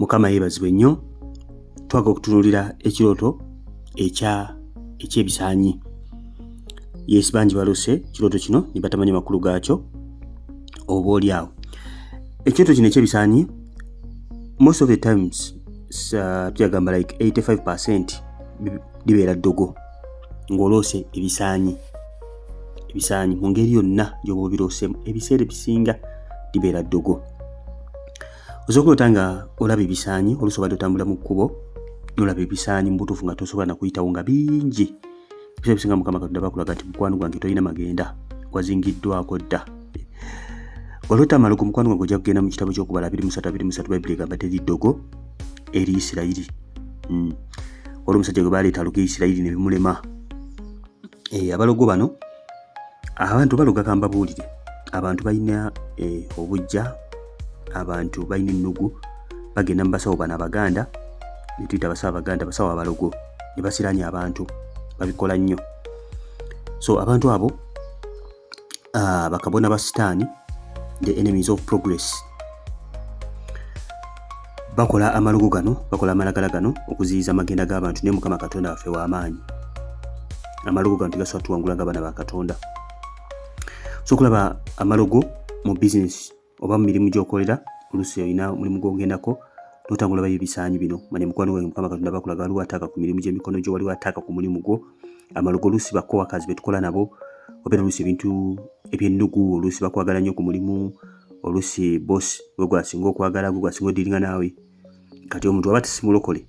Mukama yeebazibwe nnyo. Twagala okutunuulira ekirooto ekya ekyebisaanyi. Yes, bangi balose ekirooto kino ne batamanyi makulu gaakyo oba oli awo. Ekirooto kino ekyebisaanyi most of the times tuyagamba like 85% libeera ddogo ng'oloose ebisaanyi. Ebisaanyi mu ngeri yonna gy'oba obiroosemu ebiseera ebisinga libeera ddogo. Osobola okuloota nga olaba ebisaanyi, oluusi obadde otambula mu kkubo n'olaba ebisaanyi mu butuufu nga tosobola na kuyitawo nga bingi. Ebiseera ebisinga Mukama Katonda bakulaga nti mukwano gwange tolina magenda, wazingiddwako dda. Waloota amalogo, mukwano gwange ojja kugenda mu kitabo ky'okubala 23 23, Bayibuli egamba teri ddogo eri Isirayiri. Waliwo omusajja gwe baleeta aloge Isirayiri ne bimulema. Abalogo bano abantu baloga, kambabuulire, abantu balina obujja, abantu balina ennugu, bagenda mu basawo bano Abaganda ne tuyita abasawo Abaganda, abasawo abalogo ne basiranya abantu, babikola nnyo. So abantu abo bakabona ba Sitaani, the enemies of progress, bakola amalogo gano, bakola amalagala gano okuziyiza amagenda g'abantu. Naye Mukama Katonda waffe w'amaanyi, amalogo gano tegasobola tuwangula nga baana ba Katonda. So okulaba amalogo mu bizinesi oba mu mirimu gy'okolera, oluusi olina omulimu gw'ogendako n'otanga olabayo ebisaanyi bino, manya mukwano gwange Mukama Katonda bakulaga waliwo ataaka ku mirimu gy'emikono gyo, waliwo ataaka ku mulimu gwo. Amalogo oluusi ba coworkers be tukola nabo, obeera oluusi ebintu eby'ennugu, oluusi bakwagala nnyo ku mulimu, oluusi boss gwe gwasinga okwagala, gwe gwasinga odiringa naawe. Kati omuntu aba tesimulokole,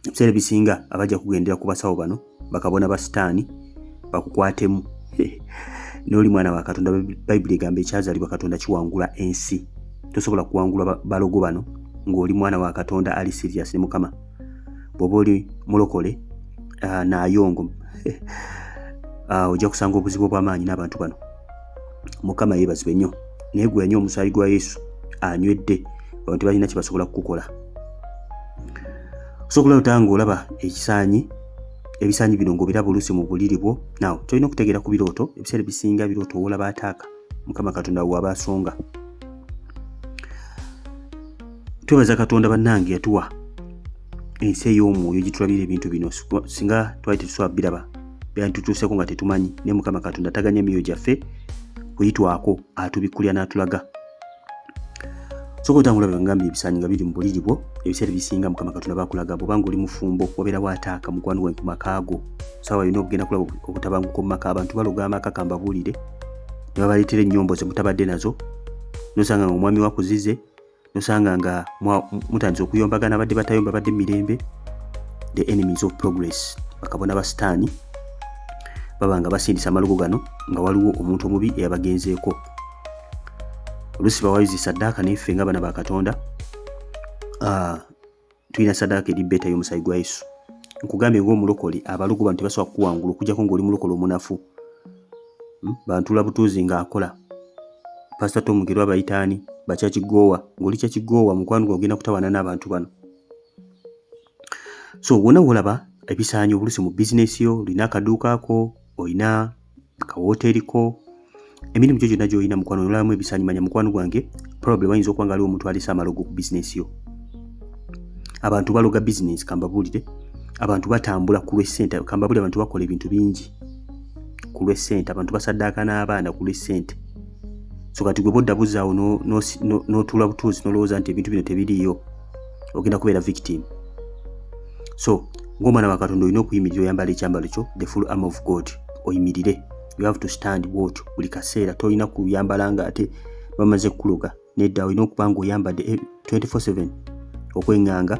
ebiseera ebisinga abajja kugendera ku basawo bano bakabona ba Sitaani bakukwatemu. N'oli mwana wa Katonda, Bayibuli egamba ekyazaalibwa Katonda kiwangula ensi. Tosobola kuwangula balogo bano ng'oli mwana wa Katonda ali serious ne Mukama. Bw'oba oli mulokole naayongo ojja kusanga obuzibu obw'amaanyi n'abantu bano. Mukama yeebazibwe nnyo. Naye gwe yanywa omusaayi gwa Yesu anywedde, abantu tebalina kye basobola kukukola. Osobola okulaba ng'olaba ekisaanyi, ebisaanyi bino ng'obiraba oluusi mu buliri bwo. Now kyolina okutegeera ku birooto, ebiseera ebisinga birooto woolaba ataaka, Mukama Katonda waaba asonga. Twebaza Katonda bannange yatuwa ensi ey'omwoyo gitulabira ebintu bino. Singa twali tetusobola biraba, byanditutuuseko nga tetumanyi. Naye Mukama Katonda taganya emyoyo gyaffe kuyitwako, atubikkulira n'atulaga. Soka otangula ngambye ebisaanyi nga biri mu buliri bwo, ebiseera ebisinga Mukama Katonda bakulaga bw'obanga oli mufumbo wabeerawo ataaka mukwano gwange ku maka go. Saawa yonna okugenda kulaba obutabanguko mu maka, abantu baloga amaka, kambabuulire, ne babaleetera ennyombo ze mutabadde nazo, nosanga nga omwami wakuzize, nosanga nga mutandise okuyombagana, abadde batayomba badde mirembe. The enemies of progress, bakabona ba Sitaani, baba nga basindisa amalogo gano nga waliwo omuntu omubi eyabagenzeeko. Oluusi bawayo zi saddaaka, naye ffe nga bana ba Katonda tulina saddaaka eri better y'omusaayi gwa Yesu. Nkugambye ng'omulokole, abalogo bano tebasobola kukuwangula okuggyako ng'oli mulokole omunafu. Bantula butuuzi ng'akola Pasita Tom Mugerwa abayitaani bakyakigoowa, ng'oli kyakigoowa mukwano gwe ogenda kutawaana n'abantu bano. So wonna wolaba ebisaanyi oluusi mu bizinesi yo, olina akaduuka ko, olina kawoteeri ko, emirimu gyo gyonna gy'olina mukwano, olabamu ebisaanyi, manya mukwano gwange probably wayinza okuba nga aliwo omuntu alese amalogo ku bizinesi yo. Abantu baloga bizinesi, kambabuulire, abantu batambula ku lw'essente, kambabuulire, abantu bakola ebintu bingi ku lw'essente, abantu basaddaaka n'abaana ku lw'essente. So kati gwe bodda buzaawo n'otuula butuuzi n'olowooza nti ebintu bino tebiriiyo, ogenda kubeera victim. So ng'omwana wa Katonda olina okuyimirira, oyambala ekyambalo kyo, the full armor of God, oyimirire. You have to stand bwotyo buli kaseera. Tolina kuyambala nga ate bamaze kukuloga, nedda. Olina okuba nga oyambadde 24/7 okweŋŋanga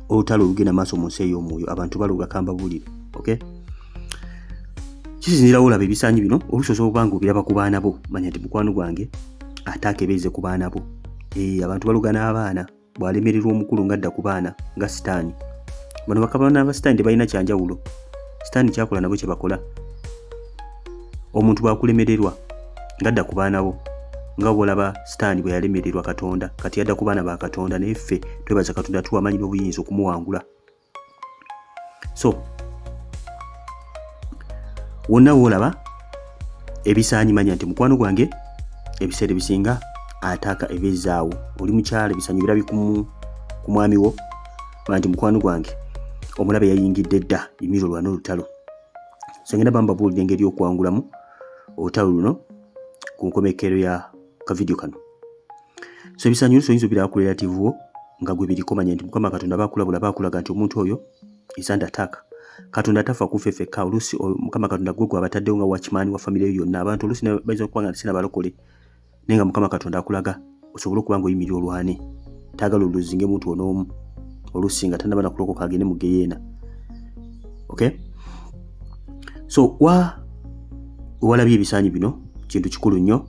olutalo olugenda maaso mu nsi ey'omwoyo. Abantu baloga, kambabuulire. Okay, kisinziirawo olaba ebisaanyi bino, oluusi osobola okuba nga obiraba ku baana bo, manya nti mukwano gwange ate akebeeze ku baana bo. Abantu baloga n'abaana. Bw'alemererwa omukulu ng'adda ku baana nga Sitaani. Bano bakabona ba Sitaani tebalina kyanjawulo, Sitaani kyakola nabo kye bakola. Omuntu bw'akulemererwa ng'adda ku baana bo, nga bw'olaba Sitaani bwe yalemererwa Katonda, kati yadda ku baana ba Katonda. Naye ffe twebaza Katonda tuwa amaanyi n'obuyinza okumuwangula. So wonna woolaba ebisaanyi, manya nti mukwano gwange ebiseera ebisinga Ataaka ebeezaawo. Oli mukyala, ebisanyi birabi ku mwami wo, nti mukwano gwange omulabe yayingidde dda, yimirira olwana olutalo. So ngenda bambabuulira engeri y'okuwangulamu olutalo luno ku nkomekero ya kavidiyo kano. So ebisanyi oluusi oyinza obiraba ku relative wo nga gwe biriko, manya nti Mukama Katonda bakulabula, bakulaga nti omuntu oyo is under attack. Katonda tafa kufe ffekka. Oluusi Mukama Katonda gwe gwabataddewo nga watchman wa famire yo yonna. Abantu oluusi bayinza okuba nga sina balokole, naye nga Mukama Katonda akulaga osobole okuba nga oyimirira olwane. Taagala oluzinge muntu onoomu oluusi nga tannaba nakulokoka agende mu geyeena. Okay, so wa walabye ebisaanyi bino kintu kikulu nnyo,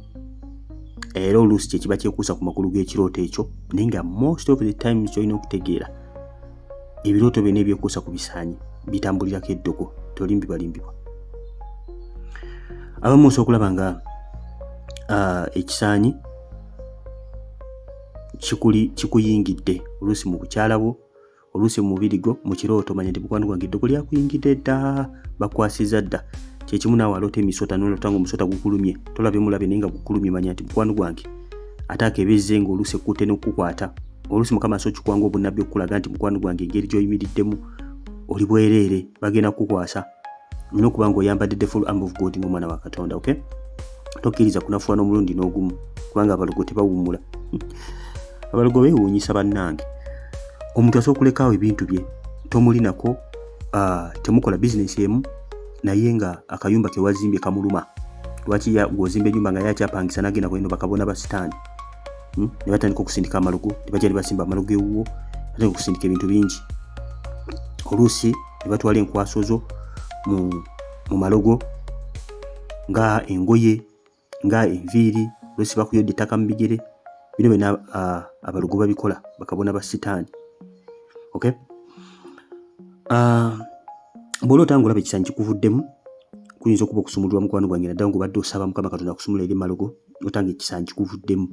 era oluusi kyekiba kyekuusa ku makulu g'ekirooto ekyo. Naye nga most of the times kyolina okutegeera, ebirooto byonna ebyekuusa ku bisaanyi bitambulirako eddogo, tolimbibwalimbibwa. Abamu osobola okulaba nga ekisaanyi kikuyingidde oluusi mu bukyala bwo, oluusi mu mubiri gwo mu kirooto, manya nti mukwano gwange eddogo lyakuyingidde dda, bakwasiza dda. Kyekimu naawe aloota emisota, noloota nga omusota gukulumye, tolabye mulabe naye nga gukulumye, manya nti mukwano gwange ate akebezze nga oluusi ekkutte n'okukukwata. Oluusi Mukama asobola okikwanga obunnabbi okukulaga nti mukwano gwange engeri gy'oyimiriddemu oli bwereere, bagenda kukukwasa. Olina okuba nga oyambadde the full arm of God ng'omwana wa Katonda. Okay, tokkiriza kunafuwa n'omulundi n'ogumu, kubanga abalogo tebawummula. Abalogo beewuunyisa bannange. Omuntu asobola okulekaawo ebintu bye, tomulinako, temukola bizinesi emu, naye nga akayumba kewazimbye kamuluma. Lwaki gwozimba enyumba nga yakyapangisa nagenda kweno? Bakabona ba sitaani, Ne batandika okusindika amalogo, ne bajja ne basimba amalogo ewuwo, batandika okusindika ebintu bingi. Oluusi ne batwala enkwaso zo mu malogo, nga engoye, nga enviiri, oluusi bakuyodde ettaka mu bigere. Bino byonna abalogo babikola, bakabona ba sitaani. Okay, bw'oloota nga olaba ekisaanyi kikuvuddemu, kuyinza okuba okusumululwa, mukwano gwange, naddala ng'obadde osaba Mukama Katonda akusumula eri malogo. Ota nga ekisaanyi kikuvuddemu,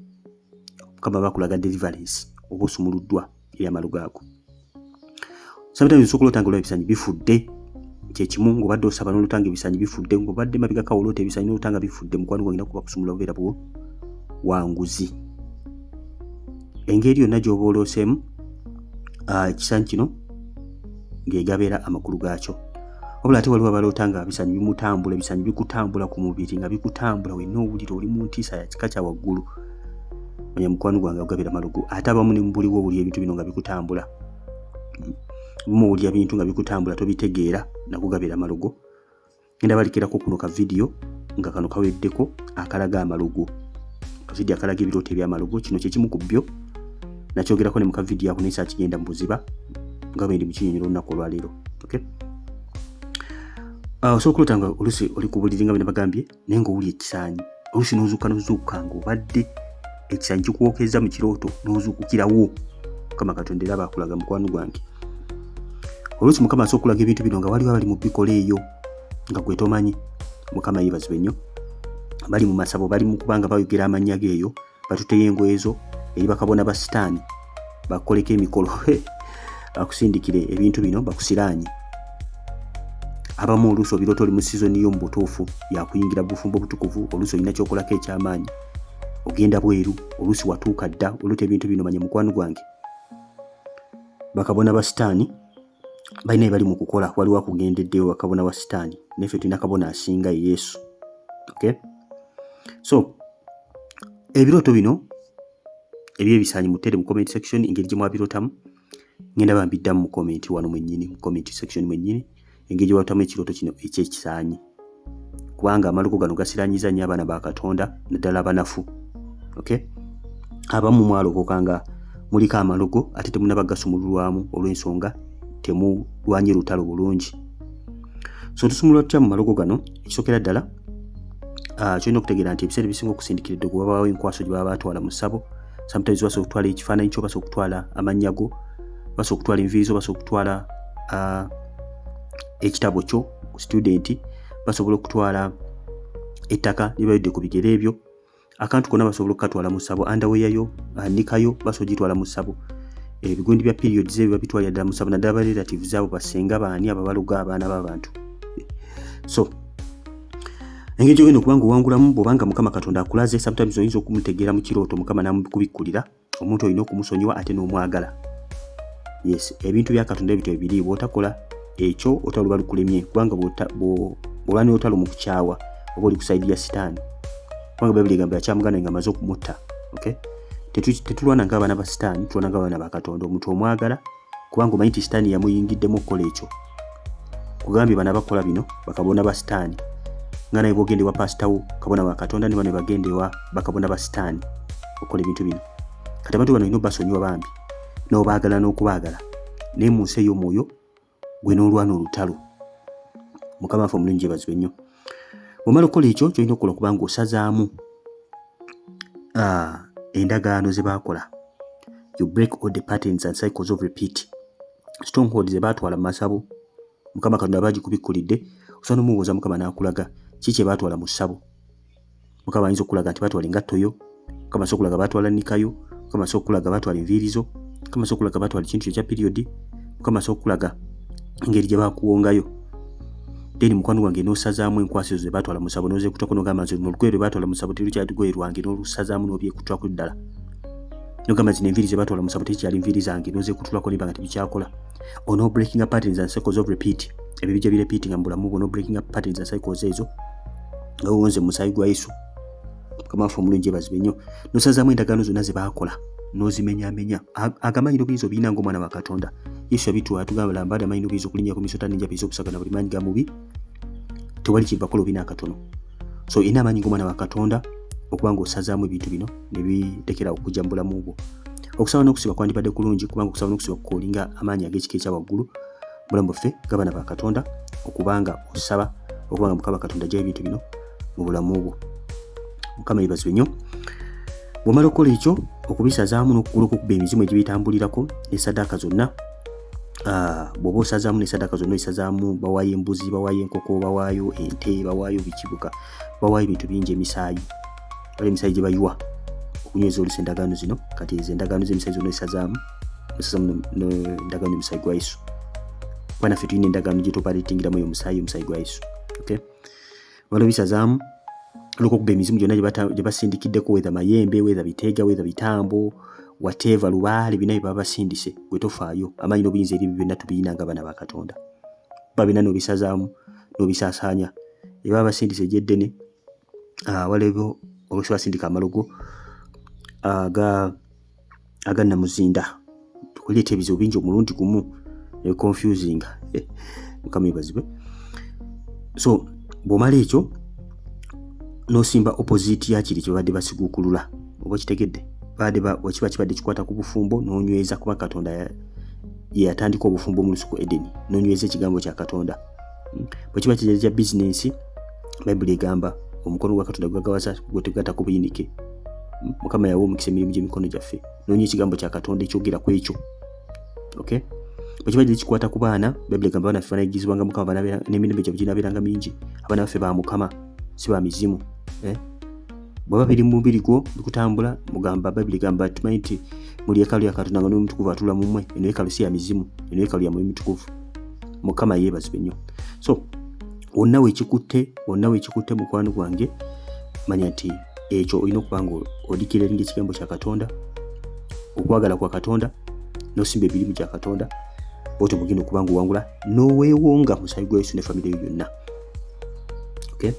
Mukama bakulaga deliverance oba osumuluddwa eri amalogo ago. Sometimes osobola okulota nga olaba ebisaanyi bifudde. Kyekimu ng'obadde osaba n'olota nga ebisaanyi bifudde, ng'obadde mabegako oloota ebisaanyi n'olota nga bifudde, mukwano gwange, nakuba kusumula, bubeera bwo wanguzi. Engeri yonna gy'oba olooseemu ekisaanyi kino ng'egabeera amakulu gaakyo. Wabula ate waliwo abaloota nga ebisaanyi bimutambula, ebisaanyi bikutambula ku mubiri, nga bikutambula wenna owulira oli mu ntiisa ya kika kya waggulu, manya mukwano gwange agabira malogo. Ate abamu ne mubuliwo owulira ebintu bino nga bikutambula, muwulira bintu nga bikutambula, tobitegeera, nakugabira malogo. Ngenda balikirako kuno ka vidiyo nga kano kaweddeko akalaga amalogo, kavidiyo akalaga ebirooto ebyamalogo. Kino kyekimu ku byo, nakyogerako ne mu kavidiyo ako, naye saakigenda mu buziba nga bwe ndi mukinyonyola olunaku olwaleero. Okay, osobola okulota nga oluusi oli ku buliri nga bwe nabagambye, naye ng'owulira ekisaanyi. Oluusi n'ozuukuka n'ozuukuka ng'obadde ekisaanyi kikwokezza mu kirooto, n'ozuukukirawo. Mukama Katonda era baakulaga, mukwano gwange. Oluusi Mukama asobola okulaga ebintu bino nga waliwo abali mu bikola eyo nga gwe tomanyi. Mukama yeebazibwe nnyo. Bali mu masabo, bali mu kubanga bayogera amannya geeyo, batuteyo engoye zo eri bakabona ba sitaani bakoleko emikolo, bakusindikire ebintu bino, bakusiraanye. Abamu oluusi obiroota oli mu sizoni yo mu butuufu yakuyingira bufumbo obutukuvu. Oluusi olina kyokolako ekyamaanyi, ogenda bweru, oluusi watuuka dda, oluuta ebintu bino, manya mukwano gwange bakabona ba sitaani balina bye bali mu kukola. Waliwo akugendeddeyo bakabona wa sitaani, naye ffe tulina kabona asinga, ye Yesu. Okay, so ebirooto bino ebyebisaanyi mutere mu comment section engeri gye mwabirootamu. Ngenda bambiddamu mu comment wano mwennyini, mu comment section mwennyini, engeri gye walootamu ekirooto kino ekyekisaanyi, kubanga amalogo gano gasiranyiza nnyo abaana ba Katonda, naddala abanafu. Okay, abamu mwalokoka nga muliko amalogo ate temunaba gasumululwamu olw'ensonga temulwanye lutalo bulungi. So tusumulula tutya mu malogo gano? Ekisookera ddala, kyolina okutegeera nti ebiseera ebisinga okusindikira eddogo wabaawo enkwaso gye baba batwala mu ssabo. Sometimes basobola okutwala ekifaananyi kyo, basobola okutwala amannya go, basobola okutwala enviiri zo, basobola okutwala ekitabo kyo student, basobola okutwala ettaka lye bayodde ku bigere ebyo. Akantu konna basobola okukatwala mu ssabo. Underwear yo, nikayo basobola ogitwala mu ssabo. Ebigundi bya periods ebyo babitwalira ddala mu ssabo, naddala ba relatives abo, basenga baani abo abaloga abaana b'abantu. So Engeri gyogenda okuba nga owangulamu, bw'obanga Mukama Katonda akulaze, sometimes oyinza okumutegeera mu kirooto, Mukama n'amukubikkulira, omuntu olina okumusonyiwa ate n'omwagala. Yes, ebintu bya Katonda ebito ebiri, bw'otakola ekyo otalo luba lukulemye, kubanga bw'oba n'otalo mu kukyawa oba oli ku side ya Sitaani, kubanga Bayibuli egamba yakyamuganda nga amaze okumutta. Okay, tetulwana ng'abaana ba Sitaani, tulwana ng'abaana ba Katonda. Omuntu omwagala kubanga omanyi nti Sitaani yamuyingiddemu okukola ekyo. Kugambye bano abakola bino bakabona ba Sitaani, nga naye bwogenda ewa pasita wo kabona wa Katonda, ne bano bagenda ewa bakabona ba Sitaani okukola ebintu bino. Kati abantu bano olina obasonyiwa bambi, n'obaagala n'okubaagala, naye mu nsi ey'omwoyo gwe n'olwana olutalo. Mukama waffe omulungi yebazibwe nnyo. Bw'omala okukola ekyo, kyolina okukola okubanga osazaamu endagaano ze baakola. You break all the patterns and cycles of repeat. Stronghold ze baatwala mu masabo, Mukama Katonda bagikubikkulidde, osobola n'omubuuza Mukama n'akulaga ki kye baatwala mu ssabo. Mukama ayinza okukulaga nti batwala engatto yo, Mukama asobola okulaga batwala nnikayo, Mukama asobola okulaga batwala enviiri zo, Mukama asobola okulaga batwala ekintu kyo ekya period, Mukama asobola okulaga engeri gye bakuwongayo. Then mukwano gwange n'osazaamu enkwasi ezo ze baatwala mu ssabo, n'ozeekutwako, n'ogamba nti luno olugoye lwe baatwala mu ssabo terukyali lugoye lwange, n'olusazaamu n'obyekutwako ddala. N'ogamba zino enviiri ze baatwala mu ssabo tezikyali nviiri zange, n'ozeekutulako niba nga tebikyakola. Ono breaking up patterns and cycles of repeat, ebyo bijja birepeatinga mu bulamu bwo. No breaking up patterns and cycles ezo nga wewonze mu musaayi gwa Yesu. Mukama waffe omulungi yebazibwe nnyo. N'osazaamu endagaano zonna ze baakola n'ozimenyamenya. Agamanyi n'obuyinza obirina ng'omwana wa Katonda. Yesu yabituwa, atugamba lambaada amanyi n'obuyinza okulinnya ku misota n'enjabi ez'okusagana buli maanyi ga mubi, tewali kibakola obi n'akatono. So ina amaanyi ng'omwana wa Katonda okuba ng'osazaamu ebintu bino ne birekera okujja mu bulamu bwo. Okusaba n'okusiba kwandibadde kulungi, kubanga okusaba n'okusiba kukolinga amaanyi ag'ekika ekya waggulu bulamu bwaffe g'abaana ba Katonda, okubanga osaba okubanga Mukama Katonda ajjayo ebintu bino mu bulamu bwo. Mukama yebazibwe nnyo. Bw'omala okukola ekyo, okubisazaamu n'okugula okukuba emizimu egibitambulirako ne saddaaka zonna, bw'oba osazaamu ne saddaaka zonna, osazaamu, bawaayo embuzi, bawaayo enkoko, bawaayo ente, bawaayo bikibuka, bawaayo ebintu bingi, emisaayi, wali emisaayi gye bayiwa okunyweza olusi endagaano zino. Kati ezo endagaano z'emisaayi zonna osazaamu, osazaamu endagaano y'omusaayi gwa Yesu, kuba naffe tulina endagaano gye tuoperatingiramu ey'omusaayi, omusaayi gwa Yesu. Okay, waliwo bisazaamu olwokuba emizimu gyonna gye basindikiddeko, whether mayembe, whether biteega, whether bitambo, whatever, lubaale, byonna bye baba basindise, gwe tofaayo. Amaanyi n'obuyinza eri ebyo byonna tubiyina nga baana ba Katonda. Ba byonna n'obisazaamu n'obisaasaanya ebaba basindise egyeddene. Waliwo oluusi basindika amalogo aga namuzinda okuleeta ebizibu bingi omulundi gumu, confusing. Mukama yebazibwe. So bw'omala ekyo n'osimba opposite ya kiri kyebabadde basiguukulula, oba okitegedde, babadde wekiba kibadde kikwata ku bufumbo, n'onyweza, kuba Katonda ye yatandika obufumbo mu lusuku Edeni, n'onyweza ekigambo kya Katonda. Bwe kiba kijja kya bizinensi, Bayibuli egamba omukono gwa Katonda gwagawaza gwe tegatako buyinike. Mukama yawa omukisa emirimu gy'emikono gyaffe, noonya ekigambo kya Katonda ekyogera ku ekyo. Okay, bwe kiba kikwata ku baana, Bayibuli egamba abaana baffe banayigirizibwanga Mukama, n'emirembe gyabwe ginaabeeranga mingi. Abaana baffe ba Mukama, si ba mizimu, eh? Bwaba biri mu mubiri gwo bikutambula, mugamba Bayibuli egamba tumanyi nti muli yeekaalu ya Katonda nga n'Omutukuvu atuula mu mmwe. Eno yeekaalu si ya mizimu, eno yeekaalu ya Mwoyo Mutukuvu. Mukama yeebazibwe nnyo. So wonna wekikutte, wonna wekikutte, mukwano gwange, manya nti ekyo olina okuba nga odeclaringa ekigambo kya Katonda, okwagala kwa Katonda, n'osimba emirimu gya Katonda, bwotyo bwogenda okuba nga owangula n'oweewonga musayi gwa Yesu ne famire yo yonna. Okay,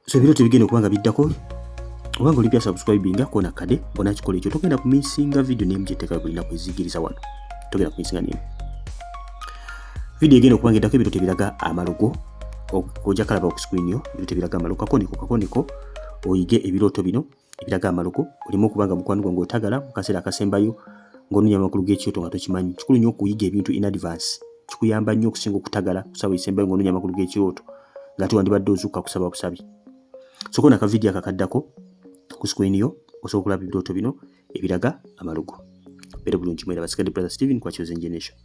so ebiro tebigenda okuba nga biddako. Obanga oli bya subscribinga kona kade onakikola ekyo, togenda kumissinga video nemu gyeteekayo buli naku ezigiriza wano, togenda kumissinga nemu video egenda okuba nga eddako. Ebiro tebiraga amalogo, ojja kalaba ku screen yo, ebiro tebiraga amalogo, kakoneko kakoneko oyige ebirooto bino ebiraga amalogo, olimu okuba nga mukwano gwange otagala mu kaseera akasembayo ng'onoonya amakulu g'ekyoto nga tokimanyi. Kikulu nnyo okuyiga ebintu in advance, kikuyamba nnyo okusinga okutagala kusaba esembayo ng'onoonya amakulu g'ekirooto ng'ate wandibadde ozuuka kusaba busabi. Soko naka video akakaddako ku screen yo osobola okulaba ebirooto bino ebiraga amalogo. Beera bulungi, mwera basigadde brother Steven kwa Chosen Generation.